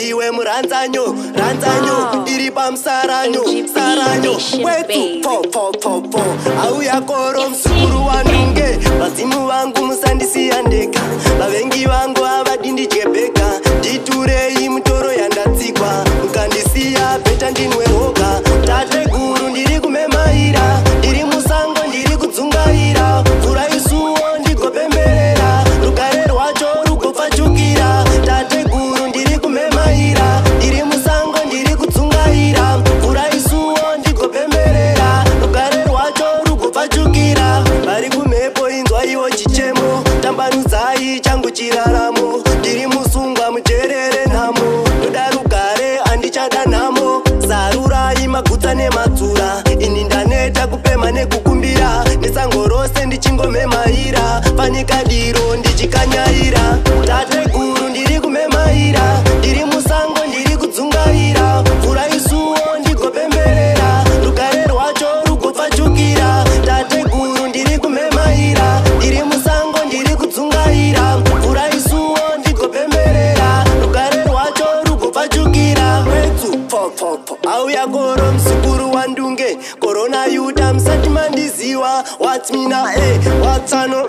Iwe muranzanyo, ranzanyo, iri pamusaranyo, saranyo. Kwetu, pfo, pfo, pfo, pfo. Auya koro msukuru wanunge. Vadzimu vangu musandisiya ndega. Vavengi vangu havadi ndidye bhega. Nditurei mutoro yandatsikwa. Mukandisiya better ndinwe roga. Tateguru ndiri kumemaira. Ndiri musango ndiri kudzungaira. Mvura isuwo ndigopemberera. Rugare rwacho rugopfachukira. Tateguru ndiri kumemaira. Ndiri musango ndiri kudzungaira. Mvura isuwo ndigopemberera. Rugare rwacho rugopfachukira. Vari kumhepo inzwaiwo chichemo. Tambanudzai changu chiraramo. Ndiri musungwa mujerere nhamo. Ndoda rugare handichada nhamo. Zarurai magutsa nemadzura. Ini ndaneta kupema nekukumbira. Nesango rose ndichingomemaira. Fanika diro ndichikanyaira. Tateguru ndiri kumemaira. Ndiri musango ndiri kudzungaira. Mvura isuwo ndigopemberera. Rugare rwacho rugopfachukira. Tateguru ndiri kumemaira. Ndiri musango ndiri kudzungaira. Mvura isuwo ndigopemberera. Rugare rwacho rugopfachukira. Kwetu pfo pfo pfo. Auya koro msukuru wandunge. Korona yuta musati mandiziwa. What's mina watsano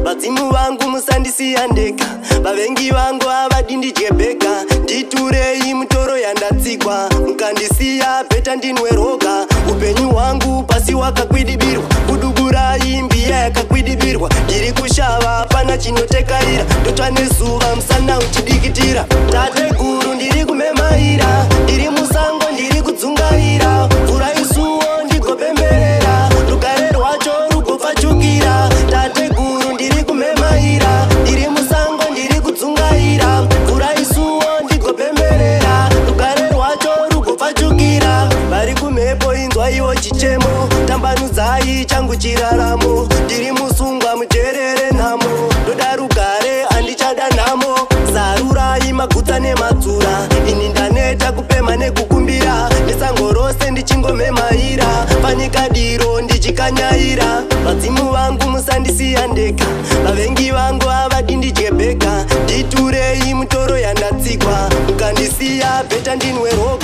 Vadzimu vangu musandisiya ndega. Vavengi vangu havadi ndidye bhega. Nditurei mutoro yandatsikwa. Mukandisiya better ndinwe roga. Upenyu hwangu pasi wakakwidibirwa. Kuduburai mbiya yakakwidibirwa. Ndiri kushava pana chinotekaira. Ndotsva nezuva musana uchidikitira. Tateguru ndiri kumemaira. Ndiri musango ndiri kudzungaira. Mvura isuwo ndigopemberera. Rugare rwacho rugopfachukira. Tateguru ndiri kumemaira. Ndiri musango ndiri kudzungaira. Mvura isuwo ndigopemberera. Rugare rwacho rugopfachukira. Vari kumhepo inzwaiwo chichemo. Tambanudzai changu chiraramo. Ndiri musungwa mujerere nhamo. Ndoda rugare handichada nhamo. Zarurai magutsa nemadzura. Ini ndaneta kupema nekukumbira. Nesango rose ndichingomemaira. Fanika diro ndichikanyaira. Vadzimu vangu musandisiya ndega. Vavengi vangu havadi ndidye bhega. Nditurei mutoro yandatsikwa. Mukandisiya better ndinwe roga.